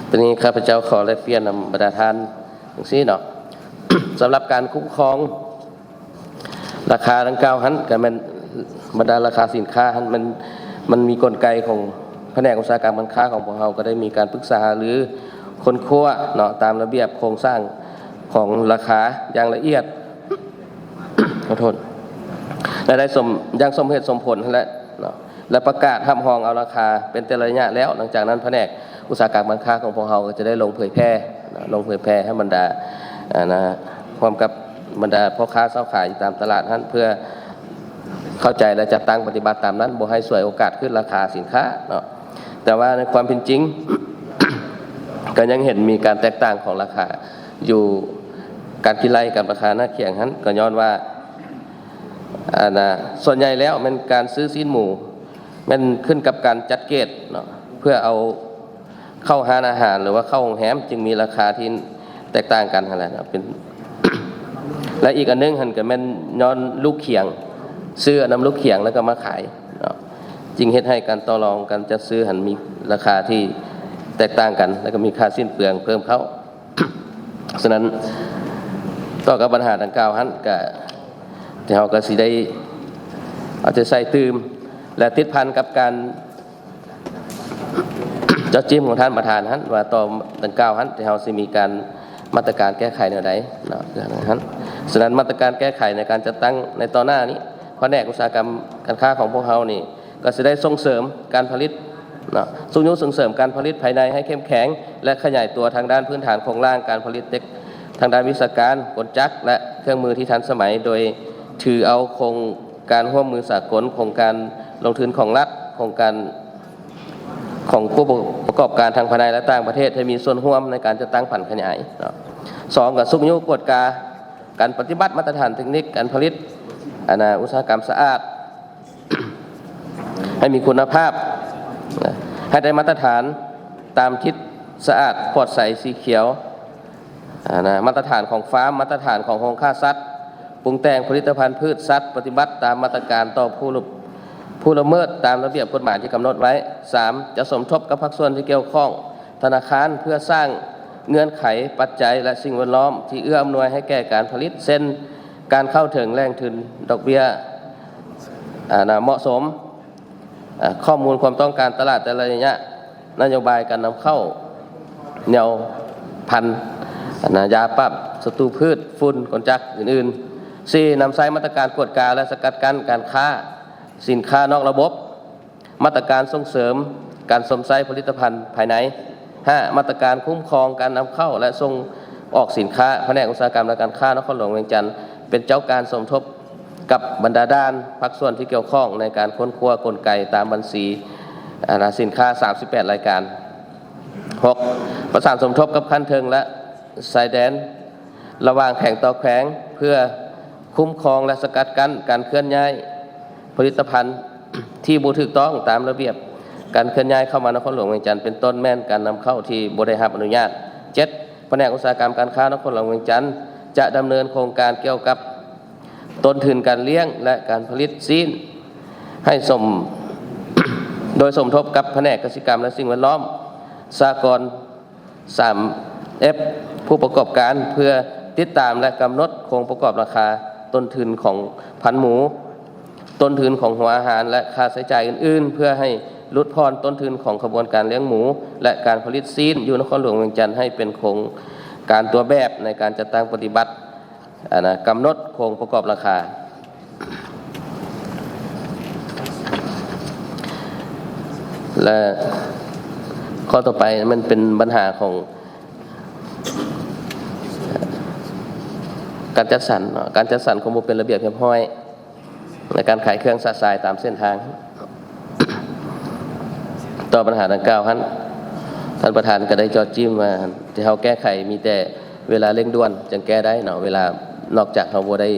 ໂຕນີ້ຂ້າພະເຈົ້າຂໍແລກປ່ຽນນຳບັນດາທ່ານຈັ່ງຊີ້ເນາະ. ສຳລັບການຄຸ້ມຄອງ ລາຄາດັ່ງກ່າວຫັ້ນ ກໍແມ່ນບັນດາລາຄາສິນຄ້າຫັ້ນ ມັນ ມັນມີກົນໄກຂອງພະແນກອຸດສາຫະກຳການຄ້າຂອງພວກເຮົາ ກໍໄດ້ມີການປຶກສາຫາລືຄົ້ນຄວ້າເນາະ ຕາມລະບຽບໂຄງສ້າງຂອງລາຄາຢ່າງລະອຽດ ຂໍໂທດ ແລະ ໄດ້ສົມ ຢ່າງສົມເຫດສົມຜົນຫັ້ນແຫຼະເນາະ ແລະ ປະກາດຮັບຮອງເອົາລາຄາເປັນແຕ່ລະໄລຍະແລ້ວ. ຫຼັງຈາກນັ້ນພະແນກອຸດສາຫະກຳການຄ້າຂອງພວກເຮົາກໍຈະໄດ້ລົງເຜີຍແຜ່ເນາະ ລົງເຜີຍແຜ່ໃຫ້ບັນດາ ອາ ນະ ພ້ອມກັບ ບັນດາພໍ່ຄ້າຊາວຂາຍຢູ່ຕາມຕະຫຼາດຫັ້ນ ເພື່ອເຂົ້າໃຈ ແລະ ຈັດຕັ້ງປະຕິບັດຕາມນັ້ນ ບໍ່ໃຫ້ສວຍໂອກາດຂຶ້ນລາຄາສິນຄ້າເນາະ. ແຕ່ວ່າໃນຄວາມເປັນຈິງ ກໍຍັງເຫັນມີການແຕກຕ່າງຂອງລາຄາຢູ່ ການຄິດໄລ່ກັບລາຄາໜ້າຄຽງຫັ້ນ ກໍຍ້ອນວ່າ ອັນນະ ສ່ວນໃຫຍ່ແລ້ວແມ່ນການຊື້ຊີ້ນໝູ ແມ່ນຂຶ້ນກັບການຈັດເກດເນາະ ເພື່ອເອົາ ເຂົ້າຮ້ານອາຫານ ຫຼືວ່າເຂົ້າໂຮງແຮມ ຈຶ່ງມີລາຄາທີ່ແຕກຕ່າງກັນຫັ້ນແຫຼະເນາະ ເປັນ ແລະ ອີກອັນໜຶ່ງຫັ້ນກໍແມ່ນຍ້ອນລູກຂຽງ ຊື້ເອົານຳລູກຂຽງແລ້ວກໍມາຂາຍເນາະ ຈຶ່ງເຮັດໃຫ້ການຕໍ່ລອງ ການຈັດຊື້ຫັ້ນມີລາຄາທີ່ ແຕກຕ່າງກັນ ແລ້ວກໍມີຄ່າສິ້ນເປືອງເພີ່ມເຂົ້າ. ສະນັ້ນ ຕໍ່ກັບບັນຫາດັ່ງກ່າວຫັ້ນ ກະ ເຮົາກໍຊິໄດ້ເອົາໃຈໃສ່ຕື່ມ ແລະ ຕິດພັນກັບການ ເຈາະຈິ້ມຂອງທ່ານປະທານຫັ້ນ ວ່າຕໍ່ດັ່ງກ່າວຫັ້ນ ທີ່ເຮົາຊິມີການ ມາດຕະການແກ້ໄຂແນວໃດເນາະ ເລື່ອງນັ້ນ. ສະນັ້ນ ມາດຕະການແກ້ໄຂໃນການຈັດຕັ້ງໃນຕໍ່ໜ້ານີ້ ພະແນກອຸດສາຫະກຳການຄ້າຂອງພວກເຮົານີ້ ກໍຊິໄດ້ສົ່ງເສີມການຜະລິດເນາະ ຊຸກຍູ້ສົ່ງເສີມການຜະລິດພາຍໃນໃຫ້ເຂັ້ມແຂງ ແລະ ຂະຫຍາຍຕົວທາງດ້ານພື້ນຖານໂຄງລ່າງການຜະລິດເຕັກ ທາງດ້ານວິຊາການ, ກົນຈັກ ແລະ ເຄື່ອງມືທີ່ທັນສະໄໝ ໂດຍຖືເອົາໂຄງການຮ່ວມມືສາກົນ, ໂຄງການລົງທຶນຂອງລັດ, ໂຄງການ ຂອງຜູ້ປະກອບການທັງພາຍໃນ ແລະ ຕ່າງປະເທດ ໃຫ້ມີສ່ວນຮ່ວມໃນການຈັດຕັ້ງຜັນຂະຫຍາຍເນາະ. ສອງ ກໍຊຸກຍູ້ກວດກາການປະຕິບັດມາດຕະຖານເຕັກນິກການຜະລິດ ອັນນະ ອຸດສາຫະກຳສະອາດ ໃຫ້ມີຄຸນນະພາບ ໃຫ້ໄດ້ມາດຕະຖານຕາມທິດສະອາດ, ປອດໃສ, ສີຂຽວ ອາ ນະ ມາດຕະຖານຂອງຟາມ, ມາດຕະຖານຂອງໂຮງຂ້າສັດ, ປຸງແຕ່ງຜະລິດຕະພັນພືດ, ສັດ, ປະຕິບັດຕາມມາດຕະການຕໍ່ຜູ້ລະ ຜູ້ລະເມີດຕາມລະບຽບກົດໝາຍທີ່ກຳນົດໄວ້. ສາມ ຈະສົມທົບກັບພາກສ່ວນທີ່ກ່ຽວຂ້ອງ, ທະນາຄານ ເພື່ອສ້າງເງື່ອນໄຂ, ປັດໄຈ ແລະ ສິ່ງແວດລ້ອມທີ່ເອື້ອອຳນວຍໃຫ້ແກ່ການຜະລິດ ເຊັ່ນ ການເຂົ້າເຖິງແຫຼ່ງທຶນ, ດອກເບ້ຍ ອາ ນະ ເໝາະສົມ, ອາ ຂໍ້ມູນຄວາມຕ້ອງການຕະຫຼາດແຕ່ລະໄລຍະ, ນະໂຍບາຍການນຳເຂົ້າແນວພັນ, ອາ ນະ ຢາປາບສັດຕູພືດ, ຝຸ່ນ, ກົນຈັກ ອື່ນໆ. ສີ່ ນຳໃຊ້ມາດຕະການກວດກາ ແລະ ສະກັດກັ້ນການຄ້າສິນຄ້ານອກລະບົບ, ມາດຕະການສົ່ງເສີມການຊົມໃຊ້ຜະລິດຕະພັນພາຍໃນ. ຫ້າ ມາດຕະການຄຸ້ມຄອງການນຳເຂົ້າ ແລະ ສົ່ງອອກສິນຄ້າ. ພະແນກອຸດສາຫະກຳ ແລະ ການຄ້ານະຄອນຫຼວງວຽງຈັນ ເປັນເຈົ້າການສົມທົບ ກັບບັນດາດ່ານພາກສ່ວນທີ່ກ່ຽວຂ້ອງໃນການຄົ້ນຄວ້າກົນໄກຕາມບັນຊີ ອາ ນະ ສິນຄ້າ ສາມສິບແປດ ລາຍການ. ຫົກ ປະສານສົມທົບກັບຂັ້ນເທິງ ແລະ ຊາຍແດນລະຫວ່າງແຂວງຕໍ່ແຂວງ ເພື່ອຄຸ້ມຄອງ ແລະ ສະກັດກັ້ນການເຄື່ອນຍ້າຍຜະລິດຕະພັນທີ່ບໍ່ຖືກຕ້ອງຕາມລະບຽບການເຄື່ອນຍ້າຍເຂົ້າມານະຄອນຫຼວງວຽງຈັນ ເປັນຕົ້ນແມ່ນການນຳເຂົ້າທີ່ບໍ່ໄດ້ຮັບອະນຸຍາດ. ເຈັດ ພະແນກອຸດສາຫະກຳການຄ້ານະຄອນຫຼວງວຽງຈັນ ຈະດຳເນີນໂຄງການກ່ຽວກັບ ຕົ້ນທຶນການລ້ຽງ ແລະ ການຜະລິດຊີ້ນ ໃຫ້ສົມ ໂດຍສົມທົບກັບພະແນກກະສິກຳ ແລະ ສິ່ງແວດລ້ອມ ສະຫະກອນ ສາມເອັຟ ຜູ້ປະກອບການ ເພື່ອຕິດຕາມ ແລະ ກຳນົດໂຄງປະກອບລາຄາ, ຕົ້ນທຶນຂອງພັນໝູ, ຕົ້ນທຶນຂອງຫົວອາຫານ ແລະ ຄ່າໃຊ້ຈ່າຍອື່ນໆ ເພື່ອໃຫ້ຫຼຸດຜ່ອນຕົ້ນທຶນຂອງຂະບວນການລ້ຽງໝູ ແລະ ການຜະລິດຊີ້ນຢູ່ນະຄອນຫຼວງວຽງຈັນ ໃຫ້ເປັນໂຄງການຕົວແບບໃນການຈັດຕັ້ງປະຕິບັດ ອັນນະ ກຳນົດໂຄງປະກອບລາຄາ. ແລະ ຂໍ້ຕໍ່ໄປ ມັນເປັນບັນຫາຂອງການຈັດສັນເນາະ, ການຈັດສັນຄວາມບໍ່ເປັນລະບຽບຮຽບຮ້ອຍ ແລະ ການຂາຍເຄື່ອງຊະຊາຍຕາມເສັ້ນທາງ. ຕໍ່ບັນຫາດັ່ງກ່າວຫັ້ນ ທ່ານປະທານກໍໄດ້ເຈາະຈິ້ມວ່າ ທີ່ເຮົາແກ້ໄຂມີແຕ່ເວລາເລັ່ງດ່ວນຈຶ່ງແກ້ໄດ້ເນາະ, ເວລານອກຈາກເຮົາບໍ່ໄດ້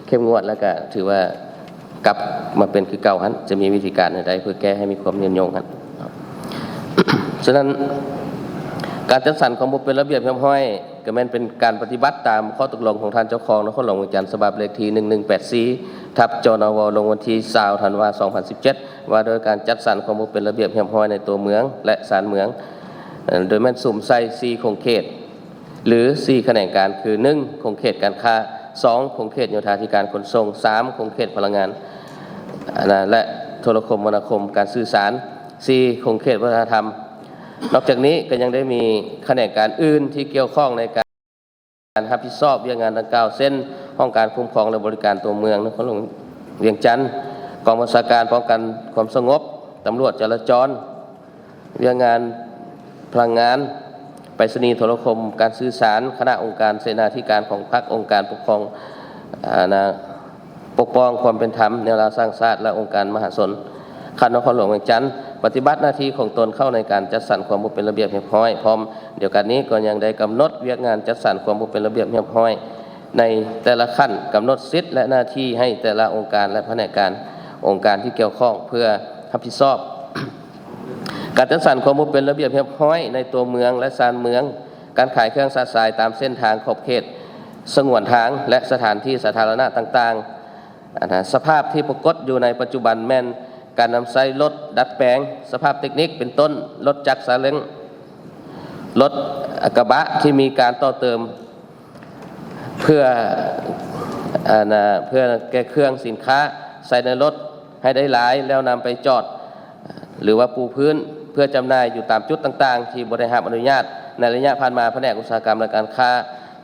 ເຂັ້ມງວດ ແລ້ວກໍຖືວ່າກັບມາເປັນຄືເກົ່າຫັ້ນ ຈະມີວິທີການໃດເພື່ອແກ້ໃຫ້ມີຄວາມຍືນຍົງຫັ້ນ. ສະນັ້ນ ການຈັດສັນຄວາມບໍ່ເປັນລະບຽບຮຽບຮ້ອຍ ກໍແມ່ນເປັນການປະຕິບັດຕາມຂໍ້ຕົກລົງຂອງທ່ານເຈົ້າຄອງນະຄອນຫຼວງວຽງຈັນ ສະບັບເລກທີໜຶ່ງໜຶ່ງແປດສີ່ ທັບ ຈນວ ລົງວັນທີຊາວ ທັນວາ ສອງພັນສິບເຈັດ ວ່າໂດຍການຈັດສັນຄວາມບໍ່ເປັນລະບຽບຮຽບຮ້ອຍໃນຕົວເມືອງ ແລະ ຊານເມືອງ ເອີ ໂດຍແມ່ນສຸມໃສ່ສີ່ຂົງເຂດ ຫຼື ສີ່ຂະແໜງການ ຄື ໜຶ່ງ ຂົງເຂດການຄ້າ, ສອງ ຂົງເຂດໂຍທາທິການຂົນສົ່ງ, ສາມ ຂົງເຂດພະລັງງານ ແລະ ໂທລະຄົມມະນາຄົມການສື່ສານ, ສີ່ ຂົງເຂດວັດທະນະທຳ. ນອກຈາກນີ້ກໍຍັງໄດ້ມີຂະແໜງການອື່ນທີ່ກ່ຽວຂ້ອງໃນການ ການຮັບຜິດຊອບວຽກງານດັ່ງກ່າວ ເຊັ່ນ ຫ້ອງການຄຸ້ມຄອງ ແລະ ບໍລິການຕົວເມືອງນະຄອນຫຼວງວຽງຈັນ, ກອງບັນຊາການປ້ອງກັນຄວາມສະຫງົບ, ຕຳຫຼວດຈະລາຈອນ, ວຽກງານພະລັງງານ, ໄປສະນີໂທລະຄົມ, ການສື່ສານ, ຄະນະອົງການເສນາທິການຂອງພັກ, ອົງການປົກຄອງ ອາ ນະ ປົກປ້ອງຄວາມເປັນທຳແນວລາວສ້າງຊາດ ແລະ ອົງການມະຫາຊົນຂັ້ນນະຄອນຫຼວງວຽງຈັນ ປະຕິບັດໜ້າທີ່ຂອງຕົນເຂົ້າໃນການຈັດສັນຄວາມບໍ່ເປັນລະບຽບຮຽບຮ້ອຍ. ພ້ອມດຽວກັນນີ້ກໍຍັງໄດ້ກຳນົດວຽກງານຈັດສັນຄວາມບໍ່ເປັນລະບຽບຮຽບຮ້ອຍໃນແຕ່ລະຂັ້ນ, ກຳນົດສິດ ແລະ ໜ້າທີ່ໃຫ້ແຕ່ລະອົງການ ແລະ ພະແນກການ, ອົງການທີ່ກ່ຽວຂ້ອງເພື່ອຮັບຜິດຊອບ. ການຈັດສັນຄວາມບໍ່ເປັນລະບຽບຮຽບຮ້ອຍໃນຕົວເມືອງ ແລະ ຊານເມືອງ, ການຂາຍເຄື່ອງຊະຊາຍຕາມເສັ້ນທາງຂອບເຂດສະຫງວນທາງ ແລະ ສະຖານທີ່ສາທາລະນະຕ່າງໆ. ອັນນະ ສະພາບທີ່ປາກົດຢູ່ໃນປັດຈຸບັນແມ່ນການນຳໃຊ້ລົດດັດແປງສະພາບເຕັກນິກ ເປັນຕົ້ນ ລົດຈັກຊາເລັ້ງ ລົດກະບະທີ່ມີການຕໍ່ເຕີມ ເພື່ອ ອັນນະ ເພື່ອແກ່ເຄື່ອງສິນຄ້າໃສ່ໃນລົດໃຫ້ໄດ້ຫຼາຍ ແລ້ວນຳໄປຈອດ ຫຼືວ່າປູພື້ນເພື່ອຈຳໜ່າຍຢູ່ຕາມຈຸດຕ່າງໆ ທີ່ບໍ່ໄດ້ຮັບອະນຸຍາດ. ໃນໄລຍະຜ່ານມາ ພະແນກອຸດສາຫະກຳ ແລະ ການຄ້າ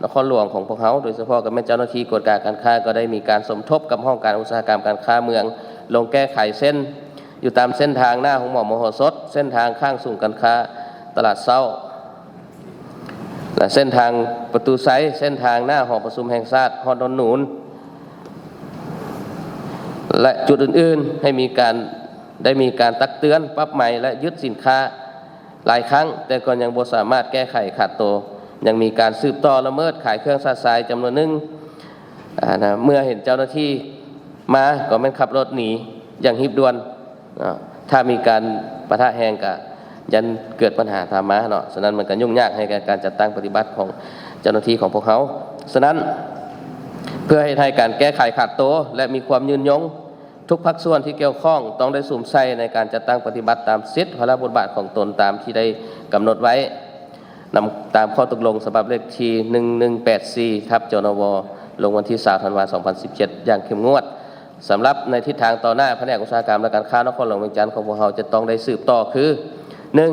ນະຄອນຫຼວງຂອງພວກເຮົາ ໂດຍສະເພາະກໍແມ່ນເຈົ້າໜ້າທີ່ກວດກາການຄ້າ ກໍໄດ້ມີການສົມທົບກັບຫ້ອງການອຸດສາຫະກຳການຄ້າເມືອງ ລົງແກ້ໄຂເສັ້ນ ຢູ່ຕາມເສັ້ນທາງໜ້າໂຮງໝໍມະໂຫສົດ, ເສັ້ນທາງຂ້າງສູນການຄ້າຕະຫຼາດເຊົ້າ, ແລະ ເສັ້ນທາງປະຕູໄຊ, ເສັ້ນທາງໜ້າຫໍປະຊຸມແຫ່ງຊາດ, ຮອດດອນໜູນ ແລະ ຈຸດອື່ນໆ ໃຫ້ມີການ ໄດ້ມີການຕັກເຕືອນ, ປັບໃໝ ແລະ ຍຶດສິນຄ້າຫຼາຍຄັ້ງ, ແຕ່ກໍຍັງບໍ່ສາມາດແກ້ໄຂຂາດໂຕ, ຍັງມີການສືບຕໍ່ລະເມີດຂາຍເຄື່ອງຊະຊາຍຈຳນວນໜຶ່ງ. ອາ ນະ ເມື່ອເຫັນເຈົ້າໜ້າທີ່ມາ ກໍແມ່ນຂັບລົດໜີຢ່າງຮີບດ່ວນເນາະ. ຖ້າມີການປະທະແຮງ ກະຢ້ານເກີດບັນຫາຕາມມາເນາະ. ສະນັ້ນ ມັນກໍຫຍຸ້ງຍາກໃຫ້ແກ່ການຈັດຕັ້ງປະຕິບັດຂອງເຈົ້າໜ້າທີ່ຂອງພວກເຮົາ. ສະນັ້ນ ເພື່ອເຮັດໃຫ້ການແກ້ໄຂຂາດໂຕ ແລະ ມີຄວາມຍືນຍົງ, ທຸກພາກສ່ວນທີ່ກ່ຽວຂ້ອງຕ້ອງໄດ້ສຸມໃສ່ໃນການຈັດຕັ້ງປະຕິບັດຕາມສິດ ພາລະ ບົດບາດຂອງຕົນຕາມທີ່ໄດ້ກຳນົດໄວ້ ນຳຕາມຂໍ້ຕົກລົງສະບັບເລກທີ ໜຶ່ງໜຶ່ງແປດສີ່ ທັບ ຈນວ ລົງວັນທີ ຊາວ ທັນວາ ສອງພັນສິບເຈັດ ຢ່າງເຂັ້ມງວດ. ສຳລັບໃນທິດທາງຕໍ່ໜ້າ ພະແນກອຸດສາຫະກຳ ແລະ ການຄ້ານະຄອນຫຼວງວຽງຈັນຂອງພວກເຮົາຈະຕ້ອງໄດ້ສືບຕໍ່ຄື ໜຶ່ງ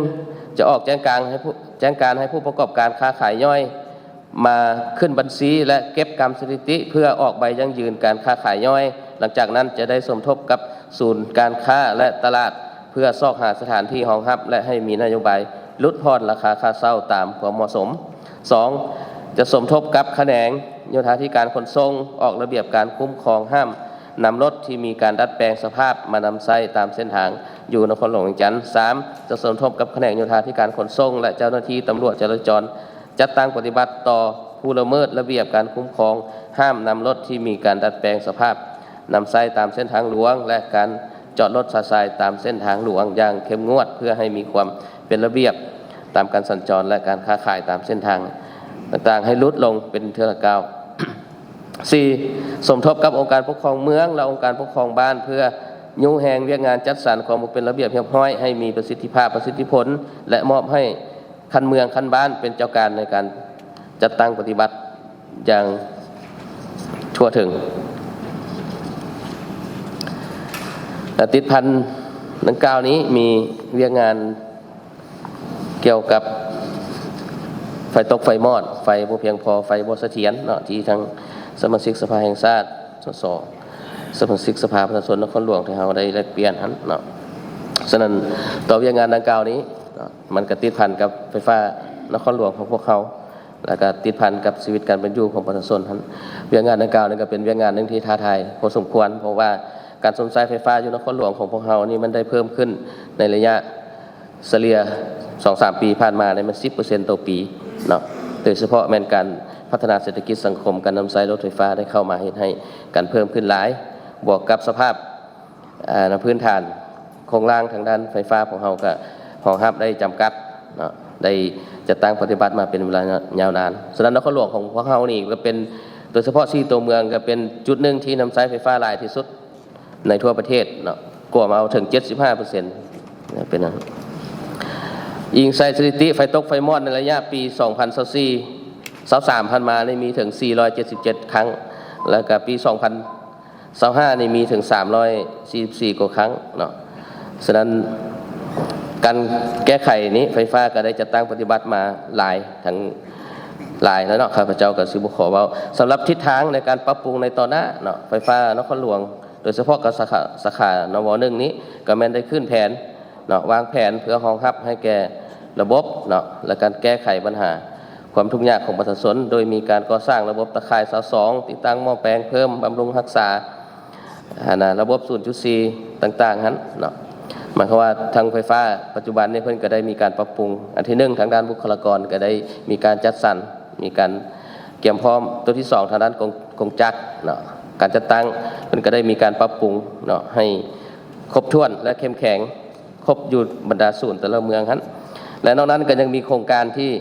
ຈະອອກແຈ້ງການໃຫ້ຜູ້ ແຈ້ງການໃຫ້ຜູ້ປະກອບການຄ້າຂາຍຍ່ອຍ ມາຂຶ້ນບັນຊີ ແລະ ເກັບກຳສະຖິຕິ ເພື່ອອອກໃບຢັ້ງຢືນການຄ້າຂາຍຍ່ອຍ. ຫຼັງຈາກນັ້ນຈະໄດ້ສົມທົບກັບສູນການຄ້າ ແລະ ຕະຫຼາດ ເພື່ອຊອກຫາສະຖານທີ່ຮອງຮັບ ແລະ ໃຫ້ມີນະໂຍບາຍຫຼຸດຜ່ອນລາຄາຄ່າເຊົ່າຕາມຄວາມເໝາະສົມ. ສອງ ຈະສົມທົບກັບຂະແໜງໂຍທາທິການຂົນສົ່ງ ອອກລະບຽບການຄຸ້ມຄອງຫ້າມນຳລົດທີ່ມີການດັດແປງສະພາບມານຳໃຊ້ຕາມເສັ້ນທາງຢູ່ນະຄອນຫຼວງວຽງຈັນ. ສາມ ຈະສົມທົບກັບຂະແໜງໂຍທາທິການຂົນສົ່ງ ແລະ ເຈົ້າໜ້າທີ່ຕຳຫຼວດຈະລາຈອນ ຈັດຕັ້ງປະຕິບັດຕໍ່ຜູ້ລະເມີດລະບຽບການຄຸ້ມຄອງຫ້າມນຳລົດທີ່ມີການດັດແປງສະພາບນຳໃຊ້ຕາມເສັ້ນທາງຫຼວງ ແລະ ການຈອດລົດຊະຊາຍຕາມເສັ້ນທາງຫຼວງຢ່າງເຂັ້ມງວດ ເພື່ອໃຫ້ມີຄວາມເປັນລະບຽບຕາມການສັນຈອນ ແລະ ການຄ້າຂາຍຕາມເສັ້ນທາງຕ່າງໆ ໃຫ້ຫຼຸດລົງເປັນເທື່ອລະກ້າວ. ສີ່ ສົມທົບກັບອົງການປົກຄອງເມືອງ ແລະ ອົງການປົກຄອງບ້ານ ເພື່ອຍູ້ແຮງວຽກງານຈັດສັນຄວາມບໍ່ເປັນລະບຽບຮຽບຮ້ອຍໃຫ້ມີປະສິດທິພາບ, ປະສິດທິຜົນ ແລະ ມອບໃຫ້ ຂັ້ນເມືອງ, ຂັ້ນບ້ານ ເປັນເຈົ້າການໃນການຈັດຕັ້ງປະຕິບັດຢ່າງທົ່ວເຖິງ. ແລະ ຕິດພັນດັ່ງກ່າວນີ້ ມີວຽກງານກ່ຽວກັບໄຟຕົກໄຟມອດ, ໄຟບໍ່ພຽງພໍ, ໄຟບໍ່ສະຖຽນເນາະ ທີ່ທາງສະມາຊິກສະພາແຫ່ງຊາດ, ສສ, ສະມາຊິກສະພາປະຊາຊົນນະຄອນຫຼວງ ທີ່ເຮົາໄດ້ແລກປ່ຽນຫັ້ນເນາະ. ສະນັ້ນ ຕໍ່ວຽກງານດັ່ງກ່າວນີ້ເນາະ ມັນກະຕິດພັນກັບໄຟຟ້ານະຄອນຫຼວງຂອງພວກເຮົາ ແລ້ວກະຕິດພັນກັບຊີວິດການເປັນຢູ່ຂອງປະຊາຊົນຫັ້ນ. ວຽກງານດັ່ງກ່າວນີ້ກະເປັນວຽກງານໜຶ່ງທີ່ທ້າທາຍພໍສົມຄວນ ເພາະວ່າການຊົມໃຊ້ໄຟຟ້າຢູ່ນະຄອນຫຼວງຂອງພວກເຮົານີ້ ມັນໄດ້ເພີ່ມຂຶ້ນໃນໄລຍະສະເລ່ຍສອງສາມປີຜ່ານມານີ້ ມັນສິບເປີເຊັນຕໍ່ປີເນາະ. ໂດຍສະເພາະແມ່ນການພັດທະນາເສດຖະກິດສັງຄົມ, ການນຳໃຊ້ລົດໄຟຟ້າໄດ້ເຂົ້າມາເຮັດໃຫ້ການເພີ່ມຂຶ້ນຫຼາຍ, ບວກກັບສະພາບ ອາ ໃນພື້ນຖານໂຄງລ່າງທາງດ້ານໄຟຟ້າຂອງເຮົາກະຮອງຮັບໄດ້ຈຳກັດເນາະ, ໄດ້ຈັດຕັ້ງປະຕິບັດມາເປັນເວລາຍາວນານ. ສະນັ້ນ ນະຄອນຫຼວງຂອງພວກເຮົານີ້ກະເປັນ ໂດຍສະເພາະສີ່ຕົວເມືອງ ກະເປັນຈຸດໜຶ່ງທີ່ນຳໃຊ້ໄຟຟ້າຫຼາຍທີ່ສຸດໃນທົ່ວປະເທດເນາະ, ກວມເອົາເຖິງເຈັດສິບຫ້າເປີເຊັນ ເປັນນັ້ນ. ອີງໃສ່ສະຖິຕິໄຟຕົກໄຟມອດໃນໄລຍະປີສອງພັນຊາວສີ່ ຊາວສາມ ຜ່ານມານີ້ມີເຖິງສີ່ຮ້ອຍເຈັດສິບເຈັດຄັ້ງ ແລ້ວກະປີສອງພັນ ຊາວຫ້ານີ້ມີເຖິງສາມຮ້ອຍສີ່ສິບສີ່ກວ່າຄັ້ງເນາະ. ສະນັ້ນ ການແກ້ໄຂນີ້ ໄຟຟ້າກະໄດ້ຈັດຕັ້ງປະຕິບັດມາຫຼາຍ ທັງຫຼາຍແລ້ວເນາະ, ຂ້າພະເຈົ້າກະຊິບໍ່ຂໍເວົ້າ. ສຳລັບທິດທາງໃນການປັບປຸງໃນຕໍ່ໜ້າເນາະ, ໄຟຟ້ານະຄອນຫຼວງ ໂດຍສະເພາະກັບສາຂາ ສາຂາ ນວ ໜຶ່ງນີ້ ກະແມ່ນໄດ້ຂຶ້ນແຜນ ເນາະ ວາງແຜນເພື່ອຮອງຮັບໃຫ້ແກ່ລະບົບເນາະ ແລະ ການແກ້ໄຂບັນຫາຄວາມທຸກຍາກຂອງປະຊາຊົນ ໂດຍມີການກໍ່ສ້າງລະບົບຕາຂ່າຍຊາວສອງ, ຕິດຕັ້ງໝໍ້ແປງເພີ່ມ, ບຳລຸງຮັກສາ ອັນນະ ລະບົບສູນຈຸດສີ່ຕ່າງໆຫັ້ນເນາະ. ໝາຍຄວາມວ່າທາງໄຟຟ້າປັດຈຸບັນນີ້ເພິ່ນກະໄດ້ມີການປັບປຸງ, ອັນທີໜຶ່ງ ທາງດ້ານບຸກຄະລາກອນກະໄດ້ມີການຈັດສັນ, ມີການກຽມພ້ອມ. ໂຕທີສອງ ທາງດ້ານກົງ ກົງຈັກເນາະ, ການຈັດຕັ້ງເພິ່ນກະໄດ້ມີການປັບປຸງເນາະ ໃຫ້ຄົບຖ້ວນ ແລະ ເຂັ້ມແຂງ ຄົບຢູ່ບັນດາສູນແຕ່ລະເມືອງຫັ້ນ. ແລະ ນອກນັ້ນກະຍັງມີໂຄງການທີ່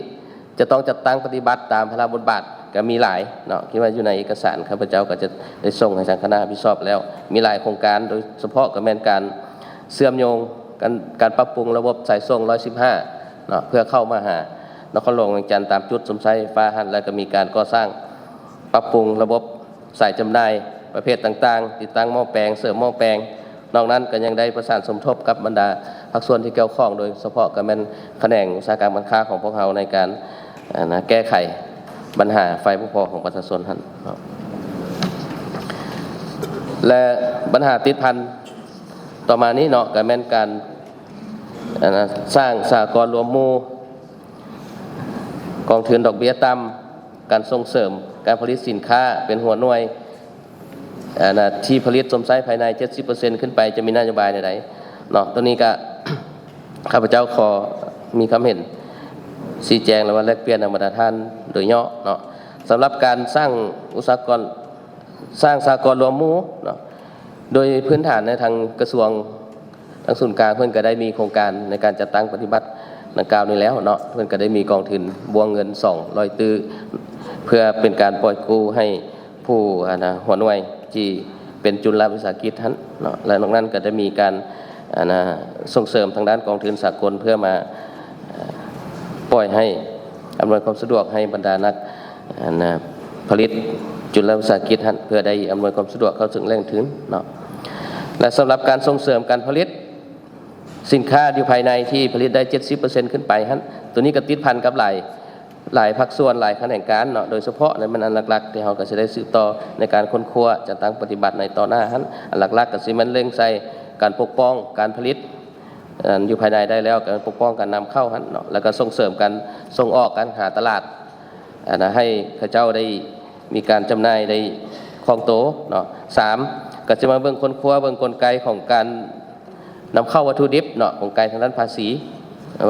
ຈະຕ້ອງຈັດຕັ້ງປະຕິບັດຕາມພາລະບົດບາດກະມີຫຼາຍເນາະ, ທີ່ວ່າຢູ່ໃນເອກະສານ ຂ້າພະເຈົ້າກະຈະໄດ້ສົ່ງໃຫ້ທາງຄະນະຮັບຜິດຊອບແລ້ວ. ມີຫຼາຍໂຄງການ ໂດຍສະເພາະກະແມ່ນການເຊື່ອມໂຍງ ການ ການປັບປຸງລະບົບສາຍສົ່ງຮ້ອຍສິບຫ້າເນາະ ເພື່ອເຂົ້າມາຫາ ນະຄອນຫຼວງວຽງຈັນຕາມຈຸດຊົມໃຊ້ໄຟຟ້າຫັ້ນ ແລະກໍມີການກໍ່ສ້າງປັບປຸງລະບົບສາຍຈຳໜ່າຍປະເພດຕ່າງໆ, ຕິດຕັ້ງໝໍ້ແປງ, ເສີມໝໍ້ແປງ. ນອກນັ້ນກໍຍັງໄດ້ປະສານສົມທົບກັບບັນດາພາກສ່ວນທີ່ກ່ຽວຂ້ອງ, ໂດຍສະເພາະກໍແມ່ນຂະແໜງອຸດສາຫະກຳການຄ້າຂອງພວກເຮົາໃນການ ອັນນະ ແກ້ໄຂບັນຫາໄຟບໍ່ພໍຂອງປະຊາຊົນຫັ້ນເນາະ ແລະບັນຫາຕິດພັນຕໍ່ມານີ້ເນາະ ກໍແມ່ນການ ອັນນະ ສ້າງສະຫະກອນລວມໝູ່ ກອງທຶນດອກເບ້ຍຕ່ຳ, ການສົ່ງເສີມການຜະລິດສິນຄ້າເປັນຫົວໜ່ວຍ ອັນນະ ທີ່ຜະລິດຊົມໃຊ້ພາຍໃນເຈັດສິບເປີເຊັນຂຶ້ນໄປ ຈະມີນະໂຍບາຍແນວໃດເນາະ. ໂຕນີ້ກະ ຂ້າພະເຈົ້າຂໍມີຄຳເຫັນຊີ້ແຈງ ແລະວ່າແລກປ່ຽນນຳບັນດາທ່ານໂດຍຫຍໍ້ເນາະ. ສຳລັບການສ້າງອຸດສາຫະກອນ ສ້າງສະຫະກອນລວມໝູ່ເນາະ ໂດຍພື້ນຖານໃນທາງກະຊວງ ທາງສູນກາງເພິ່ນກໍໄດ້ມີໂຄງການໃນການຈັດຕັ້ງປະຕິບັດດັ່ງກ່າວນີ້ແລ້ວເນາະ. ເພິ່ນກໍໄດ້ມີກອງທຶນບ້ວງເງິນສອງຮ້ອຍຕື້ ເພື່ອເປັນການປ່ອຍກູ້ໃຫ້ຜູ້ ອັນນະ ຫົວໜ່ວຍທີ່ເປັນຈຸນລະວິສາຫະກິດຫັ້ນເນາະ ແລະນອກນັ້ນກໍໄດ້ມີການ ອັນນະ ສົ່ງເສີມທາງດ້ານກອງທຶນສາກົນ ເພື່ອມາ ເອີ່ ປ່ອຍໃຫ້ ອຳນວຍຄວາມສະດວກໃຫ້ບັນດານັກ ອັນນະ ຜະລິດຈຸນລະວິສາຫະກິດຫັ້ນ ເພື່ອໄດ້ອຳນວຍຄວາມສະດວກເຂົ້າເຖິງແຫຼ່ງທຶນເນາະ. ແລະສຳລັບການສົ່ງເສີມການຜະລິດສິນຄ້າຢູ່ພາຍໃນທີ່ຜະລິດໄດ້ເຈັດສິບເປີເຊັນຂຶ້ນໄປຫັ້ນ ໂຕນີ້ກໍຕິດພັນກັບຫຼາຍ ຫຼາຍພາກສ່ວນ ຫຼາຍຂະແໜງການເນາະ. ໂດຍສະເພາະແມ່ນອັນຫຼັກໆ ທີ່ເຮົາກໍຊິໄດ້ສືບຕໍ່ໃນການຄົ້ນຄວ້າຈັດຕັ້ງປະຕິບັດໃນຕໍ່ໜ້າຫັ້ນ ອັນຫຼັກໆ ກໍຊິແມ່ນເລັ່ງໃສ່ການປົກປ້ອງການຜະລິດ ອັນຢູ່ພາຍໃນໄດ້ແລ້ວ ການປົກປ້ອງການນຳເຂົ້າຫັ້ນເນາະ ແລ້ວກໍສົ່ງເສີມການສົ່ງອອກ ການຫາຕະຫຼາດ ອັນນະ ໃຫ້ເຂົາເຈົ້າໄດ້ມີການຈຳໜ່າຍໄດ້ຄ່ອງໂຕເນາະ. ສາມ ກໍຈະມາເບິ່ງຄົ້ນຄວ້າເບິ່ງກົນໄກຂອງການນຳເຂົ້າວັດຖຸດິບເນາະ, ກົນໄກທາງດ້ານພາສີ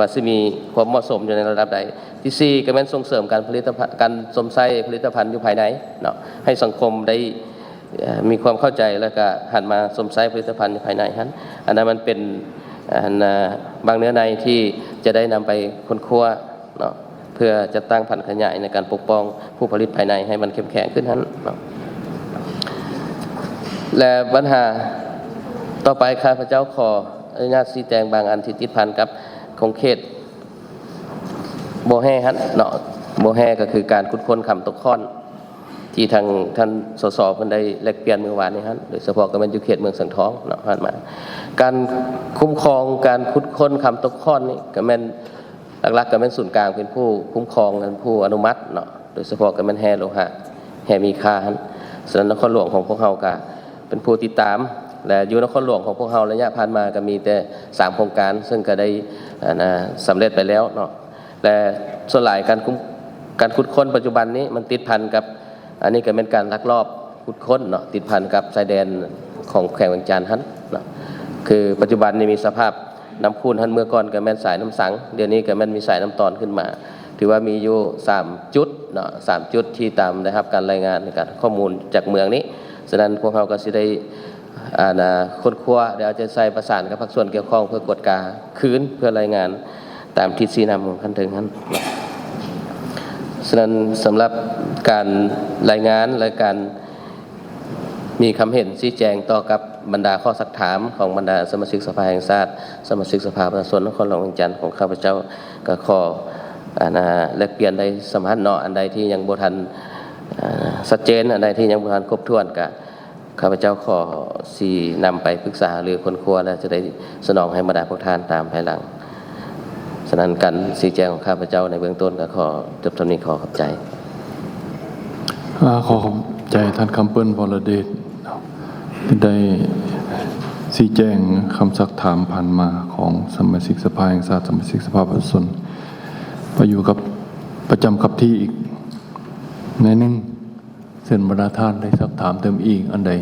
ວ່າຊິມີຄວາມເໝາະສົມຢູ່ໃນລະດັບໃດ. ທີສີ່ ກໍແມ່ນສົ່ງເສີມການຜະລິດຕະພັນ ການຊົມໃຊ້ຜະລິດຕະພັນຢູ່ພາຍໃນເນາະ ໃຫ້ສັງຄົມໄດ້ ເອີ່ ມີຄວາມເຂົ້າໃຈ ແລ້ວກໍຫັນມາຊົມໃຊ້ຜະລິດຕະພັນຢູ່ພາຍໃນຫັ້ນ. ອັນນັ້ນມັນເປັນ ອັນນະ ບາງເນື້ອໃນທີ່ຈະໄດ້ນຳໄປຄົ້ນຄວ້າເນາະ ເພື່ອຈັດຕັ້ງຜັນຂະຫຍາຍໃນການປົກປ້ອງຜູ້ຜະລິດພາຍໃນໃຫ້ມັນເຂັ້ມແຂງຂຶ້ນຫັ້ນເນາະ. ແລະບັນຫາຕໍ່ໄປ ຂ້າພະເຈົ້າຂໍອະນຸຍາດຊີ້ແຈງບາງອັນທີ່ຕິດພັນກັບຂົງເຂດບໍ່ແຮ່ຫັ້ນເນາະ. ບໍ່ແຮ່ກໍຄືການຂຸດຄົ້ນຄຳຕົກຂ້ອນ ທີ່ທາງທ່ານ ສສ ເພິ່ນໄດ້ແລກປ່ຽນມື້ວານນີ້ຫັ້ນ ໂດຍສະເພາະກໍແມ່ນຢູ່ເຂດເມືອງສັງທອງເນາະ ຜ່ານມາ ການຄຸ້ມຄອງການຂຸດຄົ້ນຄຳຕົກຂ້ອນນີ້ ກໍແມ່ນ ຫຼັກໆ ກໍແມ່ນສູນກາງເປັນຜູ້ຄຸ້ມຄອງ ເປັນຜູ້ອະນຸມັດເນາະ, ໂດຍສະເພາະກໍແມ່ນແຮ່ໂລຫະ ແຮ່ມີຄ່າຫັ້ນ. ສະນັ້ນນະຄອນຫຼວງຂອງພວກເຮົາກໍເປັນຜູ້ຕິດຕາມ ແລະຢູ່ນະຄອນຫຼວງຂອງພວກເຮົາໄລຍະຜ່ານມາກໍມີແຕ່ສາມໂຄງການ ເຊິ່ງກໍໄດ້ ອັນນະ ສຳເລັດໄປແລ້ວເນາະ. ແລະສ່ວນຫຼາຍການຄຸ້ມ ການຂຸດຄົ້ນປັດຈຸບັນນີ້ມັນຕິດພັນກັບ ອັນນີ້ກໍແມ່ນການລັກລອບຂຸດຄົ້ນເນາະ ຕິດພັນກັບຊາຍແດນຂອງແຂວງວຽງຈັນຫັ້ນເນາະ. ຄືປັດຈຸບັນນີ້ມີສະພາບນ້ຳຂຸ່ນຫັ້ນ ເມື່ອກ່ອນກໍແມ່ນສາຍນ້ຳສັງ ດຽວນີ້ກໍແມ່ນມີສາຍນ້ຳຕອນຂຶ້ນມາ. ຖືວ່າມີຢູ່ສາມຈຸດເນາະ ສາມຈຸດທີ່ຕາມໄດ້ຮັບການລາຍງານໃນການຂໍ້ມູນຈາກເມືອງນີ້. ສະນັ້ນພວກເຮົາກໍຊິໄດ້ ອັນນະ ຄົ້ນຄວ້າ ໄດ້ເອົາໃຈໃສ່ປະສານກັບພາກສ່ວນກ່ຽວຂ້ອງເພື່ອກວດກາຄືນ ເພື່ອລາຍງານຕາມທິດຊີ້ນຳຂອງຂັ້ນເທິງຫັ້ນ. ສະນັ້ນສຳລັບການລາຍງານ ແລະ ການມີຄຳເຫັນຊີ້ແຈງຕໍ່ກັບບັນດາຂໍ້ຊັກຖາມຂອງບັນດາສະມາຊິກສະພາແຫ່ງຊາດ, ສະມາຊິກສະພາປະຊາຊົນນະຄອນຫຼວງວຽງຈັນຂອງຂ້າພະເຈົ້າ ກໍຂໍ ອັນນະ ແລກປ່ຽນໄດ້ສ່ຳນັ້ນເນາະ. ອັນໃດທີ່ຍັງບໍ່ທັນ ອາ ຊັດເຈນ, ອັນໃດທີ່ຍັງບໍ່ທັນຄົບຖ້ວນ ກໍ ຂ້າພະເຈົ້າຂໍຊິນຳໄປປຶກສາຫາລືຄົ້ນຄວ້າ ແລະ ຈະໄດ້ສະໜອງໃຫ້ບັນດາພວກທ່ານຕາມພາຍຫຼັງ. ສະນັ້ນການຊີ້ແຈງຂອງຂ້າພະເຈົ້າໃນເບື້ອງຕົ້ນກໍຂໍຈົບສ່ຳນີ້, ຂໍຂອບໃຈ. ອາ ຂໍຂອບໃຈທ່ານຄຳເປີ້ນ ວໍລະເດດ ທີ່ໄດ້ຊີ້ແຈງຄຳຊັກຖາມຜ່ານມາຂອງສະມາຊິກສະພາແຫ່ງຊາດ, ສະມາຊິກສະພາປະຊາຊົນ ໄປຢູ່ກັບ ປະຈຳກັບທີ່ອີກໜ້ອຍໜຶ່ງ. ເຊິ່ງບັນດາທ່ານໄດ້ຊັກຖາມເຕີມອີກອັນໃດ